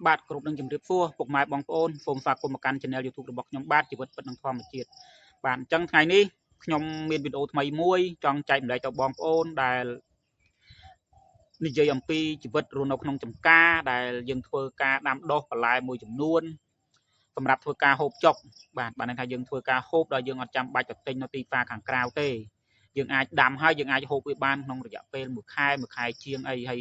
បាទគ្រប់នឹងជម្រាបសួរពុកម៉ែបងប្អូនសូមស្វាគមន៍មកកាន់ Channel YouTube របស់ខ្ញុំបាទជីវិតពិតនិងធម្មជាតិបាទអញ្ចឹងថ្ងៃនេះខ្ញុំមានវីដេអូថ្មីមួយចង់ចែកម្លែកទៅបងប្អូនដែលនិយាយអំពីជីវិតរស់នៅក្នុងចំការដែលយើងធ្វើការដាំដុះបន្លែមួយចំនួនសម្រាប់ធ្វើការហូបចុកបាទបានន័យថាយើងធ្វើការហូបដោយយើងអត់ចាំបាច់ទៅទិញនៅទីផ្សារខាងក្រៅទេយើងអាចដាំហើយយើងអាចហូបវាបានក្នុងរយៈពេលមួយខែមួយខែជាងអីហើយ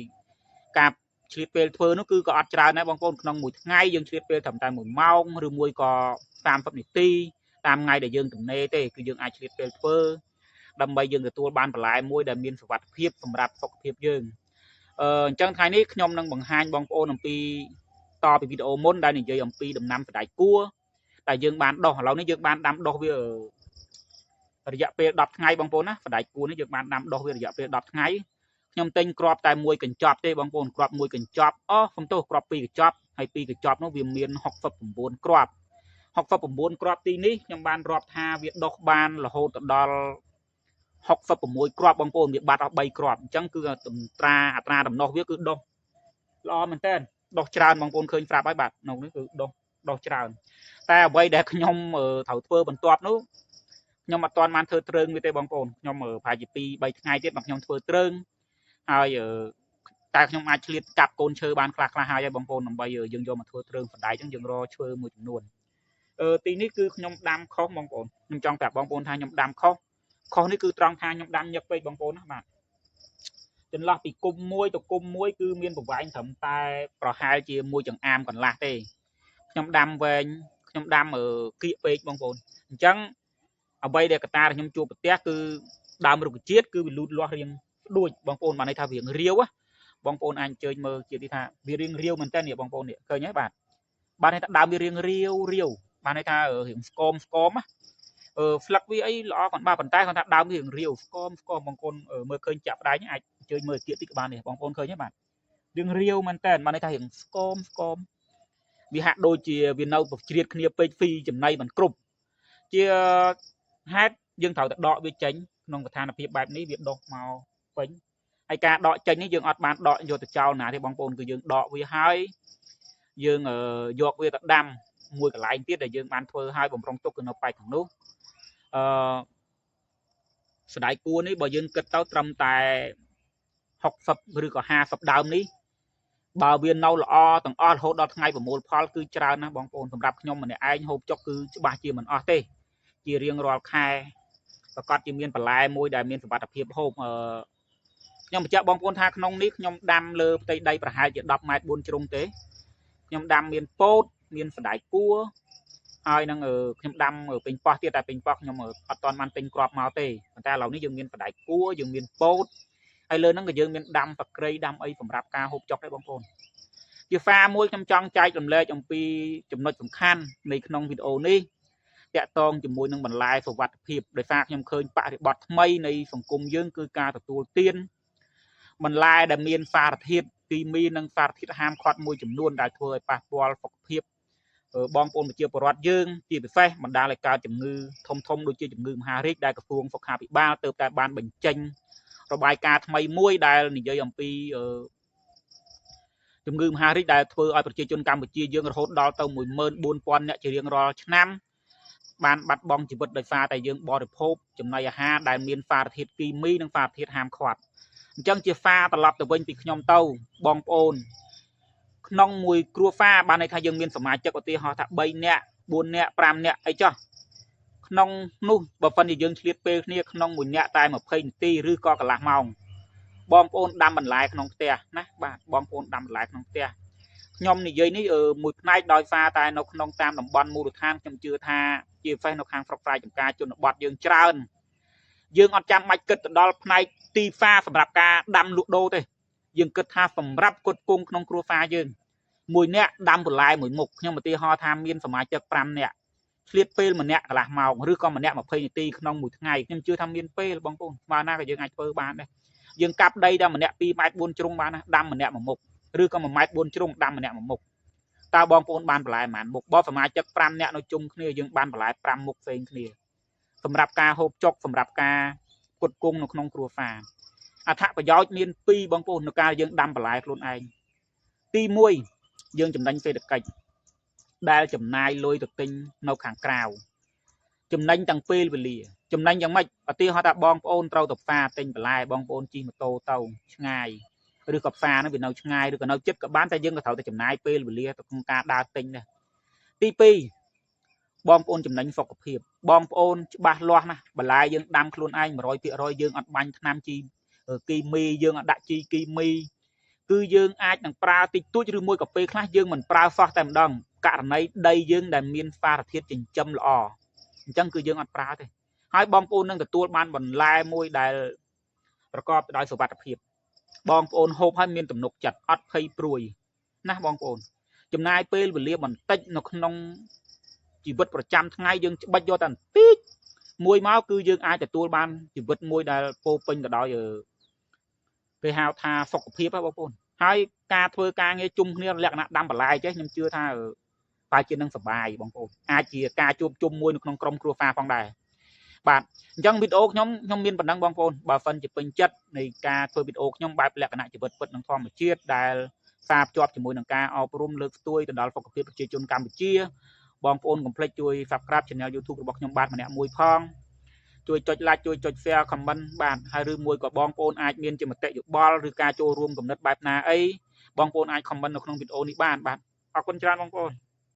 ការឆ្លៀតពេលធ្វើនោះគឺក៏អត់ច្រើនដែរបងប្អូនក្នុងមួយថ្ងៃយើងឆ្លៀតពេលត្រឹមតែ1ម៉ោងឬមួយក៏30នាទីតាមថ្ងៃដែលយើងទំនេរទេគឺយើងអាចឆ្លៀតពេលធ្វើដើម្បីយើងទទួលបានបន្លែមួយដែលមានសុវត្ថិភាពសម្រាប់សុខភាពយើងអញ្ចឹងថ្ងៃនេះខ្ញុំនឹងបង្ហាញបងប្អូនអំពីតពីវីដេអូមុនដែលនិយាយអំពីដំណាំសណ្តែកគួរតែយើងបានដោះឥឡូវនេះយើងបានដាំដុះវារយៈពេល10ថ្ងៃបងប្អូនណាសណ្តែកគួរនេះយើងបានដាំដុះវារយៈពេល10ថ្ងៃខ្ញុំទិញគ្រាប់តែមួយកញ្ចប់ទេបងប្អូនគ្រាប់មួយកញ្ចប់អូសុំទោសគ្រាប់ពីរកញ្ចប់ហើយពីរកញ្ចប់នោះវាមាន69គ្រាប់69គ្រាប់ទីនេះខ្ញុំបានរាប់ថាវាដុះបានរហូតទៅដល់66គ្រាប់បងប្អូនវាបាត់អស់3គ្រាប់អញ្ចឹងគឺអត្រាអត្រាដំណោះវាគឺដុះល្អមែនតើដុះច្រើនបងប្អូនឃើញប្រាប់ហើយបាទក្នុងនេះគឺដុះដុះច្រើនតែអ្វីដែលខ្ញុំត្រូវធ្វើបន្ទាប់នោះខ្ញុំអត់ទាន់បានធ្វើទ្រើងវាទេបងប្អូនខ្ញុំប្រហែលជា2 3ថ្ងៃទៀតបើខ្ញុំធ្វើទ្រើងហើយតែខ្ញុំអាចឆ្លៀតកាប់កូនឈើបានខ្លះខ្លះហើយបងប្អូនដើម្បីយើងយកមកធ្វើទ្រើងសណ្ដែកអញ្ចឹងយើងរកឈើមួយចំនួនទីនេះគឺខ្ញុំដាំខុសបងប្អូនខ្ញុំចង់ប្រាប់បងប្អូនថាខ្ញុំដាំខុសខុសនេះគឺត្រង់ថាខ្ញុំដាំញឹកពេកបងប្អូនណាបាទចន្លោះពីគុំមួយទៅគុំមួយគឺមានប្រវែងត្រឹមតែប្រហែលជាមួយចង្អាមកន្លះទេខ្ញុំដាំវែងខ្ញុំដាំគៀកពេកបងប្អូនអញ្ចឹងអ្វីដែលកតាដែលខ្ញុំជួបប្រទះគឺដើមរុក្ខជាតិគឺវាលូតលាស់រៀងដួចបងប្អូនបានន័យថារៀងរាវបងប្អូនអាចអញ្ជើញមើលជាតិនេះថាវារៀងរាវមែនតើនេះបងប្អូននេះឃើញទេបាទបានន័យថាដើមវារៀងរាវរាវបានន័យថារៀងស្គមស្គមណាស្លឹកវាអីល្អគាត់បាទប៉ុន្តែគាត់ថាដើមវារៀងរាវស្គមស្គមបងប្អូនមើលឃើញចាក់ផ្ដែងអាចអញ្ជើញមើលទៀតតិចក៏បាននេះបងប្អូនឃើញទេបាទរៀងរាវមែនតើបានន័យថារៀងស្គមស្គមវាហាក់ដូចជាវានៅប្រជ្រៀតគ្នាពេកហ្វីចំណៃមិនគ្រប់ជាហេតុយើងត្រូវតែដកវាចេញក្នុងស្ថានភាពបែបនេះវាដុះមកពេញហើយការដកចេញនេះយើងអត់បានដកយកទៅចោលណាទេបងប្អូនគឺយើងដកវាហើយយើងយកវាទៅដាំមួយកន្លែងទៀតដែលយើងបានធ្វើឲ្យបំរុងទុកគឺនៅប៉ែកខាងនោះអឺសណ្តែកគួរនេះបើយើងគិតទៅត្រឹមតែ60ឬក៏50ដើមនេះបើវានៅល្អទាំងអស់រហូតដល់ថ្ងៃប្រមូលផលគឺច្រើនណាស់បងប្អូនសម្រាប់ខ្ញុំម្នាក់ឯងហូបចុកគឺច្បាស់ជាមិនអស់ទេជារៀងរាល់ខែប្រកាសជាមានបន្លែមួយដែលមានសុវត្ថិភាពហូបអឺខ្ញុំបញ្ជាក់បងប្អូនថាក្នុងនេះខ្ញុំដាំលើផ្ទៃដីប្រហែលជា10ម៉ែត្រ4ជ្រុងទេខ្ញុំដាំមានពោតមានសណ្តែកគួរហើយនឹងខ្ញុំដាំពេញប៉ោះទៀតតែពេញប៉ោះខ្ញុំអត់ទាន់បានទិញគ្រាប់មកទេប៉ុន្តែឥឡូវនេះយើងមានសណ្តែកគួរយើងមានពោតហើយលើហ្នឹងក៏យើងមានដាំបក្រីដាំអីសម្រាប់ការហូបចុកដែរបងប្អូនជាហ្វាមួយខ្ញុំចង់ចែករំលែកអំពីចំណុចសំខាន់នៃក្នុងវីដេអូនេះតាក់ទងជាមួយនឹងបន្លែសុវត្ថិភាពដោយសារខ្ញុំឃើញបរិបទថ្មីនៃសង្គមយើងគឺការទទួលទានបន្លែដែលមានសារធាតុគីមីនិងសារធាតុហាមឃាត់មួយចំនួនដែលធ្វើឲ្យប៉ះពាល់សុខភាពបងប្អូនប្រជាពលរដ្ឋយើងជាពិសេសបណ្ដាលឲ្យកើតជំងឺធំធំដូចជាជំងឺមហារីកដែលក្រសួងសុខាភិបាលទើបតែបានបញ្ចេញរបាយការណ៍ថ្មីមួយដែលនិយាយអំពីជំងឺមហារីកដែលធ្វើឲ្យប្រជាជនកម្ពុជាយើងរហូតដល់ទៅ14000នាក់ជារៀងរាល់ឆ្នាំបានបាត់បង់ជីវិតដោយសារតែយើងបរិភោគចំណីអាហារដែលមានសារធាតុគីមីនិងសារធាតុហាមឃាត់អញ្ចឹងជាហ្វាត្រឡប់ទៅវិញពីខ្ញុំទៅបងប្អូនក្នុងមួយគ្រួសារបានន័យថាយើងមានសមាជិកឧទាហរណ៍ថា3នាក់4នាក់5នាក់អីចោះក្នុងនោះបើប៉ុន្តែយើងឆ្លៀតពេលគ្នាក្នុងមួយនាក់តែ20នាទីឬក៏កន្លះម៉ោងបងប្អូនដាំបន្លែក្នុងផ្ទះណាបាទបងប្អូនដាំបន្លែក្នុងផ្ទះខ្ញុំនិយាយនេះមួយផ្នែកដោយសារតែនៅក្នុងតាមតំបន់មូលដ្ឋានខ្ញុំជឿថាជាពិសេសនៅខាងស្រុកស្រែចម្ការជនបទយើងច្រើនយើងអត់ចាំបាច់គិតទៅដល់ផ្នែកទីផ្សារសម្រាប់ការដាំលក់ដូរទេយើងគិតថាសម្រាប់គុតគង់ក្នុងគ្រួសារយើងមួយនាក់ដាំបន្លែមួយមុខខ្ញុំឧទាហរណ៍ថាមានសមាជិក5នាក់ឆ្លៀតពេលម្នាក់កន្លះម៉ោងឬក៏ម្នាក់20នាទីក្នុងមួយថ្ងៃខ្ញុំជឿថាមានពេលបងប្អូនស្មើណាក៏យើងអាចធ្វើបានដែរយើងកាប់ដីដល់ម្នាក់2ម៉ែត្រ4ជ្រុងបានណាដាំម្នាក់មួយមុខឬក៏1ម៉ែត្រ4ជ្រុងដាំម្នាក់មួយមុខតើបងប្អូនបានបន្លែប៉ុន្មានមុខបើសមាជិក5នាក់នៅជុំគ្នាយើងបានបន្លែ5មុខផ្សេងគ្នាសម្រាប់ការហូបចុកសម្រាប់ការផ្គត់ផ្គង់នៅក្នុងគ្រួសារអត្ថប្រយោជន៍មាន2បងប្អូននៅការយើងដាំបន្លែខ្លួនឯងទី1 យើងចំណេញសេដ្ឋកិច្ចដែលចំណាយលុយទៅទិញនៅខាងក្រៅចំណេញទាំងពេលវេលាចំណេញយ៉ាងម៉េចឧទាហរណ៍ថាបងប្អូនត្រូវទៅផ្សារទិញបន្លែបងប្អូនជិះម៉ូតូទៅឆ្ងាយឬក៏ផ្សារហ្នឹងវានៅឆ្ងាយឬក៏នៅជិតក៏បានតែយើងក៏ត្រូវតែចំណាយពេលវេលាទៅក្នុងការដើរទិញដែរទី2បងប្អូនចំណេញសុខភាពបងប្អូនច្បាស់លាស់ណាស់បន្លែយើងដាំខ្លួនឯង100%យើងអត់បាញ់ថ្នាំជីគីមីយើងអត់ដាក់ជីគីមីគឺយើងអាចនឹងប្រើតិចតួចឬមួយក៏ពេលខ្លះយើងមិនប្រើសោះតែម្ដងករណីដីយើងដែលមានសារធាតុចិញ្ចឹមល្អអញ្ចឹងគឺយើងអត់ប្រើទេហើយបងប្អូននឹងទទួលបានបន្លែមួយដែលប្រកបទៅដោយសុវត្ថិភាពបងប្អូនហូបហើយមានទំនុកចិត្តអត់ភ័យព្រួយណាបងប្អូនចំណាយពេលវេលាបន្តិចនៅក្នុងជីវិតប្រចាំថ្ងៃយើងច្បិចយកតែបន្តិចមួយមកគឺយើងអាចទទួលបានជីវិតមួយដែលពោពេញទៅដោយគេហៅថាសុខភាពហ៎បងប្អូនហើយការធ្វើការងារជុំគ្នាលក្ខណៈដាំបន្លែចេះខ្ញុំជឿថាប្រហែលជានឹងសប្បាយបងប្អូនអាចជាការជួបជុំមួយនៅក្នុងក្រុមគ្រួសារផងដែរបាទអញ្ចឹងវីដេអូខ្ញុំខ្ញុំមានប៉ុណ្ណឹងបងប្អូនបើសិនជាពេញចិត្តនៃការធ្វើវីដេអូខ្ញុំបែបលក្ខណៈជីវិតពិតនិងធម្មជាតិដែលផ្សារភ្ជាប់ជាមួយនឹងការអប់រំលើកស្ទួយទៅដល់សុខភាពប្រជាជនកម្ពុជាបងប្អូនកុំភ្លេចជួយ Subscribe Channel YouTube របស់ខ្ញុំបាទម្នាក់មួយផងជួយចុច Like ជួយចុច Share Comment បាទហើយឬមួយក៏បងប្អូនអាចមានជាមតិយោបល់ឬការចូលរួមគំនិតបែបណាអីបងប្អូនអាច comment នៅក្នុងវីដេអូនេះបានបាទអរគុណច្រើនបងប្អូន។